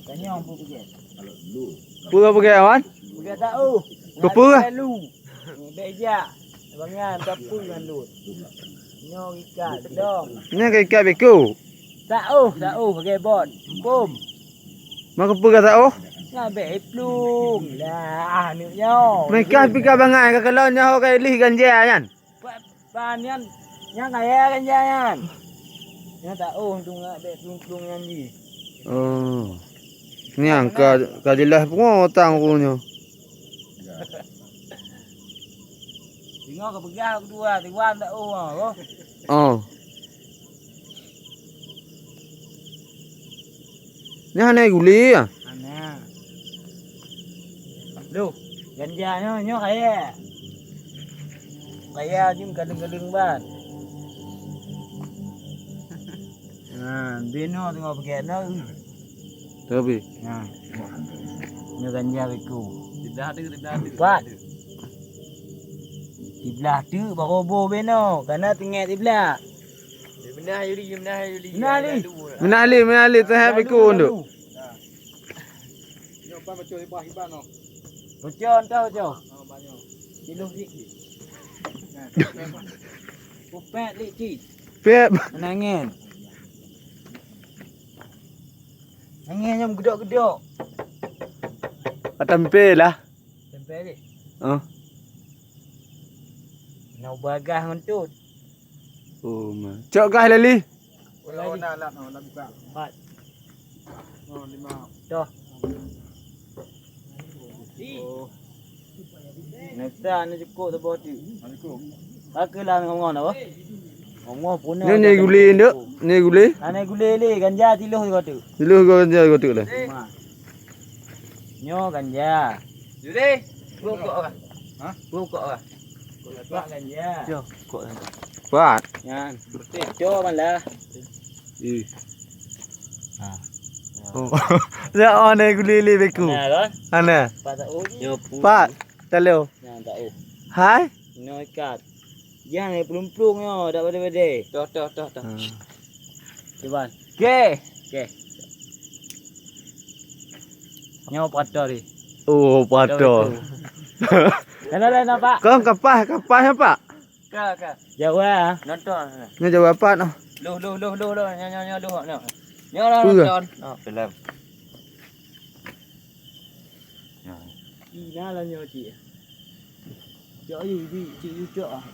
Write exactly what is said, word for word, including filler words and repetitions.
Tanyong peue peugét. Peue peugét, Wan? Peugét taoh. Keupeue? Lalu. Bèk jak. Bangai tapeue ngon lôn. Nyoe ikat dong. Nyoe ka ikat beko. Taoh, taoh pakai bot. Empom. Maka peugah taoh? Ngon bèk iplueng. Lah, aneuk nyoe. Meuikah pika bangai ka kalon nyoe ka ilih ganja nyan. Ban nyan, nyang kaya kan nyan. Nyang taoh tu ngak bèk plueng-plueng nyan jih. Oh. Nyang ka, ka jeulaih pungo utang ku nyoe. Singoh ka peugah keudua, Iwan taoh, oh. Oh. Nyan hana guli ah. Hana. Loh, ganja nyoe, nyoe kaya. Kaya jeuem kaleng-kaleng ban. Ha, beno teungoh pakai na. Tapi. Ha. Nyoe ganja beko. Siblah tu, siblah tu. Empat. Siblah tu baroe boh beno, kana tinggai siblah. Minah Yuli, minah Yuli. Minah Yuli. Minah Yuli, minah Yuli, teuhah beko tu. Nyoe pan baco hibah-hibah noh. Baco entah baco. Oh, banyak. Kilo sikit. Kupet lik cik. Pep. Nangen. Nangen nyam gedok-gedok. Atampe lah. Sampai deh. Oh. Nau bagah ngon tut. Oh, ma. Cok gah lali. Kalau na alat, oh, nak buka. Empat. Oh, lima. Dah. Oh. Nesa ni cukup saboh tu. Ha, cukup. Pakai lah ngomong apa? Ngomong pun. Ni, ni guli nduk. Ni guli. Ana guli le ganja tiloh juga tu. Tiloh ganja juga tu lah. Ma. Nyoe ganja. Juri, bukok kah? Ha? Bukok kah? Bukok ganja. Yo, kok. Pat. Nyan. Betul. Coba malah. Ih. Ha. Oh. Ya, oh, ni guli-guli beku. Nah, kan? Ana. Pat tak uji. Nyoe pu. Pat. Talo. Nyan tak uh. Hai. Nyoe ikat. Jangan plueng-plueng nyoe, dak bade-bade. Toh, toh, toh, toh. Hmm. Cuba. Oke. Oke. Nyoe pato ni. Oh, pato. Dah betul. Dah, dah, dah, nampak? Kau kapah, kapah apa? Ka, ka. Jawa. Nonton. Ni Jawa apa noh? Loh, loh, loh, loh, loh. Nyoe, nyoe, nyoe, loh, nyoe. Nyoe lah nonton. Oh, filem. Nyoe. Ina lah nyoe cik. Cok yu, cik, cik yu cok ah.